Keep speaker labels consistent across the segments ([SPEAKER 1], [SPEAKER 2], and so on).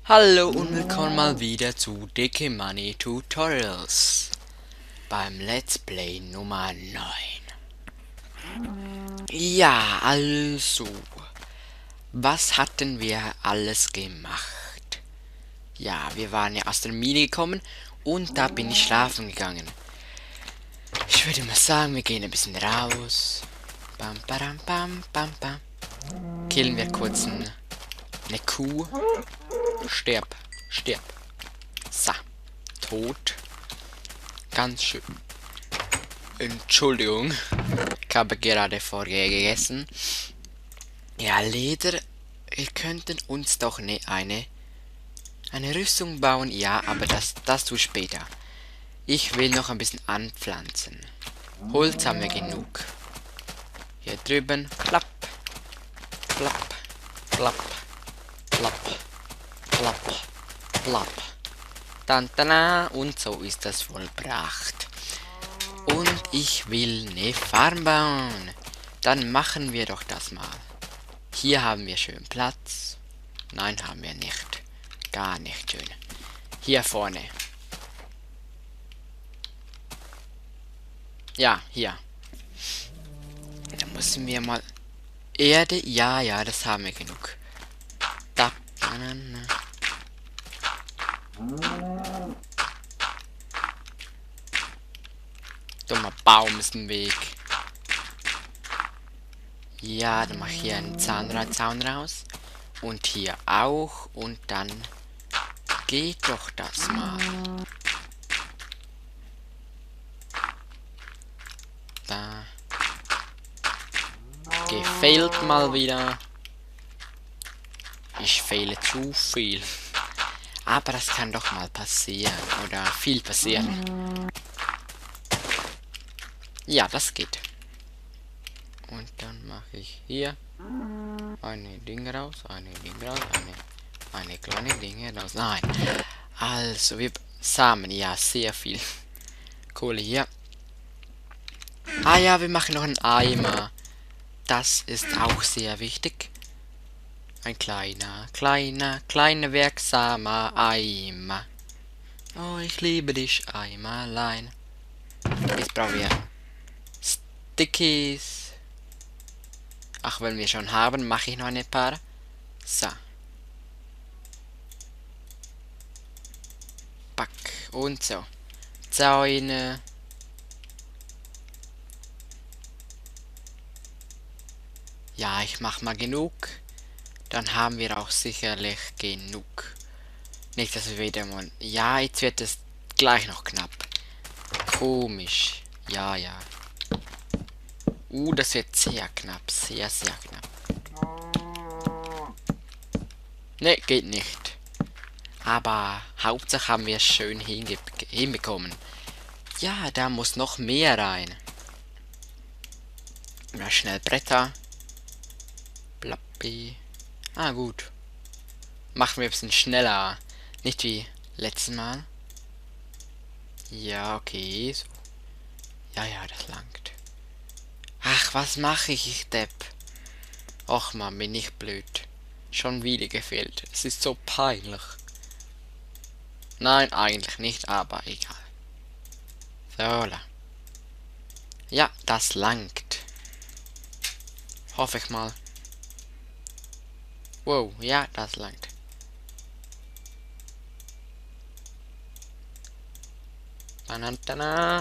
[SPEAKER 1] Hallo und willkommen mal wieder zu Dicke Money Tutorials beim Let's Play Nummer 9. Ja, also, was hatten wir alles gemacht? Ja, wir waren ja aus der Mine gekommen und da bin ich schlafen gegangen. Ich würde mal sagen, wir gehen ein bisschen raus. Bam, badam, bam, bam, bam. Killen wir kurz eine Kuh. Stirb, stirb. So, tot. Ganz schön. Entschuldigung. Ich habe gerade vorher gegessen. Ja, Leder. Wir könnten uns doch eine Rüstung bauen. Ja, aber das tue ich später. Ich will noch ein bisschen anpflanzen. Holz haben wir genug. Hier drüben. Klapp. Klapp. Klapp. Klapp. Klapp. Klapp. Tantana. Und so ist das vollbracht. Und ich will eine Farm bauen. Dann machen wir doch das mal. Hier haben wir schön Platz. Nein, haben wir nicht. Gar nicht schön. Hier vorne. Ja, hier. Da müssen wir mal... Erde, ja, ja, das haben wir genug. Da, Banane. Dummer Baum ist im Weg. Ja, dann mache ich hier einen Zaun raus. Und hier auch. Und dann geht doch das mal. Da. Gefailt mal wieder. Ich fehle zu viel. Aber das kann doch mal passieren. Oder viel passieren. Ja, das geht. Und dann mache ich hier eine Ding raus, eine kleine Dinge raus. Nein. Also, wir Samen, ja, sehr viel. Kohle hier. Ah ja, wir machen noch einen Eimer. Das ist auch sehr wichtig. Ein kleiner, wirksamer Eimer. Oh, ich liebe dich, Eimerlein. Jetzt brauchen wir Stickies. Ach, wenn wir schon haben, mache ich noch ein paar. So. Pack. Und so. Zäune. Ja, ich mach mal genug. Dann haben wir auch sicherlich genug. Nicht, dass wir wieder mal... Ja, jetzt wird es gleich noch knapp. Komisch. Ja, ja. Das wird sehr knapp. Sehr, sehr knapp. Ne, geht nicht. Aber Hauptsache haben wir es schön hinbekommen. Ja, da muss noch mehr rein. Na, schnell Bretter. Blappi. Ah, gut. Machen wir ein bisschen schneller. Nicht wie letztes Mal. Ja, okay. So. Ja, ja, das langt. Ach, was mache ich, ich Depp? Och man, bin ich blöd. Schon wieder gefehlt. Es ist so peinlich. Nein, eigentlich nicht, aber egal. So. Ja, das langt. Hoffe ich mal. Wow, ja, das langt. Banana.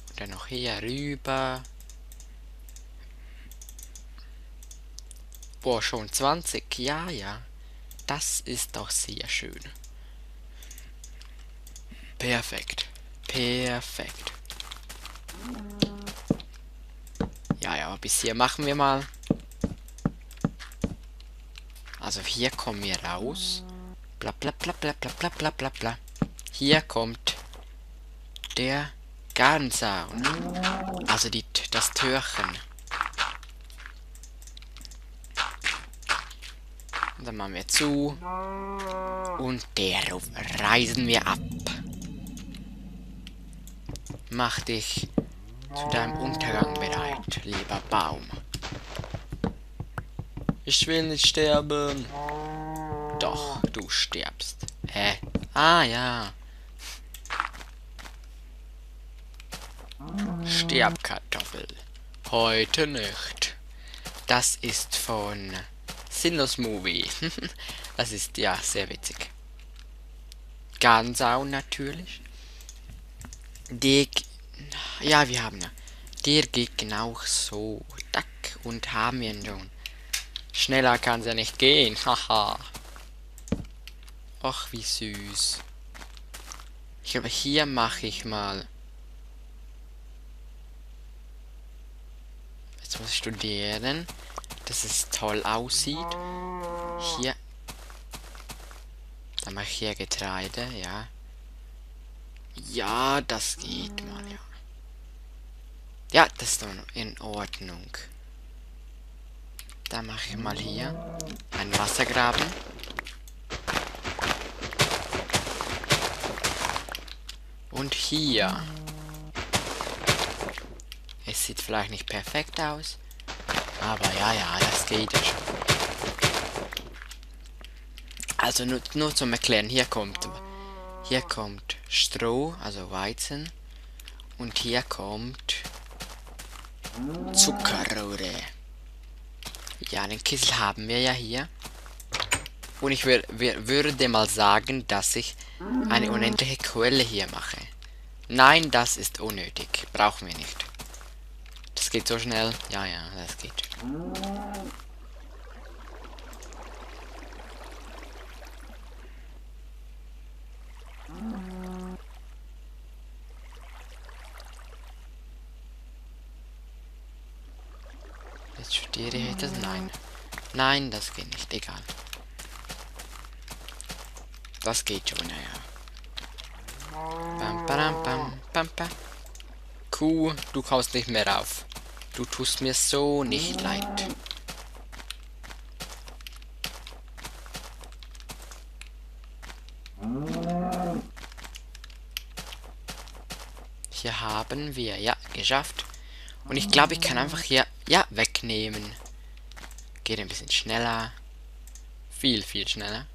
[SPEAKER 1] Und dann noch hier rüber. Boah, schon 20. Ja, ja. Das ist doch sehr schön. Perfekt. Perfekt. Ja, ja, bis hier machen wir mal. Also hier kommen wir raus. Bla bla bla bla bla bla bla bla bla. Hier kommt der Gartenzaun. Also das Türchen. Dann machen wir zu. Und darauf reisen wir ab. Mach dich zu deinem Untergang bereit, lieber Baum. Ich will nicht sterben. Doch, du stirbst. Ah ja. Stirb, Kartoffel. Heute nicht. Das ist von Sinus Movie. Das ist ja sehr witzig. Gansau natürlich. Die, ja, wir haben ja. Der geht genau so. Tack. Und haben wir ihn schon. Schneller kann es ja nicht gehen. Haha. Ach, wie süß. Ich glaube, hier mache ich mal. Jetzt muss ich studieren, dass es toll aussieht. Hier. Dann mache ich hier Getreide, ja. Ja, das geht mal, ja. Ja, das ist doch in Ordnung. Dann mache ich mal hier einen Wassergraben. Und hier. Es sieht vielleicht nicht perfekt aus. Aber ja, das geht ja schon. Also nur zum Erklären, hier kommt Stroh, also Weizen. Und hier kommt Zuckerrohre. Ja, den Kessel haben wir ja hier. Und ich würde mal sagen, dass ich eine unendliche Quelle hier mache. Nein, das ist unnötig. Brauchen wir nicht. Das geht so schnell. Ja, das geht. Jetzt studiere ich das. Nein. Nein, das geht nicht. Egal. Das geht schon, naja. Bam, bam, bam, bam, bam. Kuh, du kommst nicht mehr rauf. Du tust mir so nicht leid. Hier haben wir, ja, geschafft. Und ich glaube, ich kann einfach hier, ja, wegnehmen. Geht ein bisschen schneller. Viel schneller.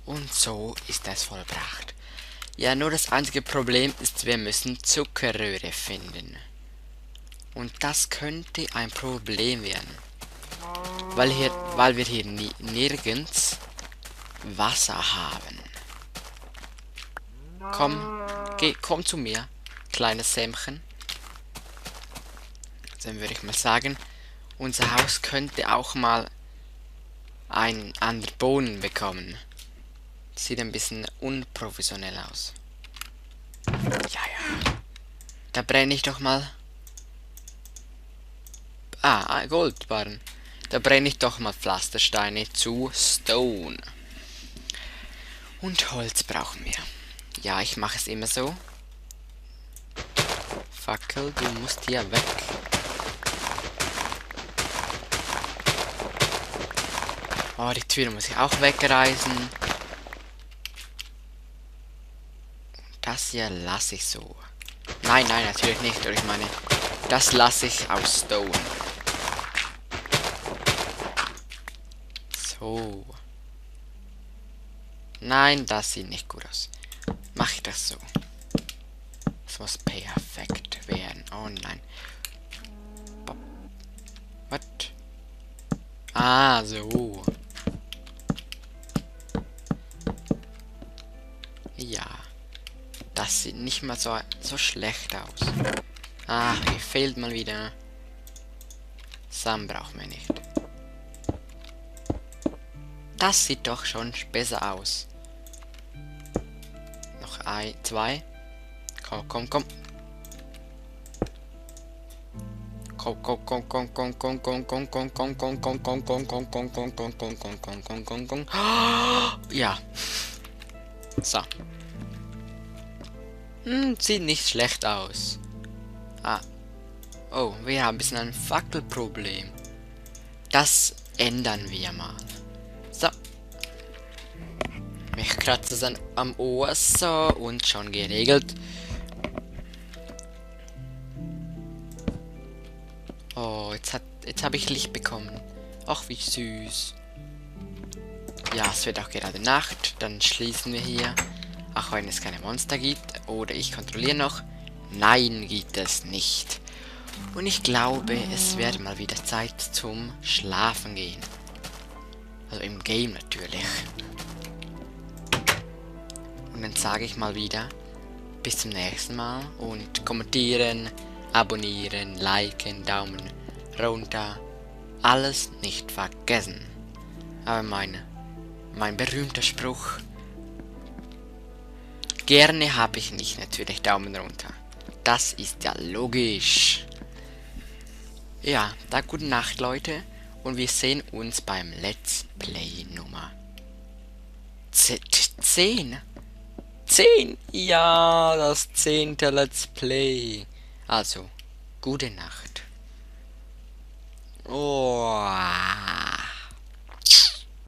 [SPEAKER 1] Und so ist das vollbracht. Ja, nur das einzige Problem ist, wir müssen Zuckerröhre finden. Und das könnte ein Problem werden. Weil wir hier nirgends Wasser haben. Komm zu mir, kleines Sämchen. Dann würde ich mal sagen, unser Haus könnte auch mal einen anderen Boden bekommen. Sieht ein bisschen unprofessionell aus. Ja. Da brenne ich doch mal. Goldbarren. Da brenne ich doch mal Pflastersteine zu Stone. Und Holz brauchen wir. Ja, ich mache es immer so. Fackel, du musst hier weg. Oh, die Tür muss ich auch wegreißen. Das hier lasse ich so. Nein, natürlich nicht. Ich meine, das lasse ich aus Stone. So. Nein, das sieht nicht gut aus. Mach ich das so. Das muss perfekt werden. Oh nein. Was? Ah, so. Ja. Das sieht nicht mal so schlecht aus. Ah, hier fehlt mal wieder. Samen brauchen wir nicht. Das sieht doch schon besser aus. Noch zwei. Komm. Komm. Ja. So. Sieht nicht schlecht aus. Oh, wir haben ein bisschen ein Fackelproblem. Das ändern wir mal. So. Mich kratzt es am Ohr. So, und schon geregelt. Oh, jetzt habe ich Licht bekommen. Ach, wie süß. Ja, es wird auch gerade Nacht. Dann schließen wir hier. Auch wenn es keine Monster gibt. Oder ich kontrolliere noch. Nein, gibt es nicht. Und ich glaube, es wird mal wieder Zeit zum Schlafen gehen. Also im Game natürlich. Und dann sage ich mal wieder, bis zum nächsten Mal. Und kommentieren, abonnieren, liken, Daumen runter. Alles nicht vergessen. Aber mein berühmter Spruch. Gerne habe ich nicht, natürlich Daumen runter. Das ist ja logisch. Ja, da gute Nacht, Leute. Und wir sehen uns beim Let's Play Nummer 10. 10? Ja, das 10. Let's Play. Also, gute Nacht. Oh.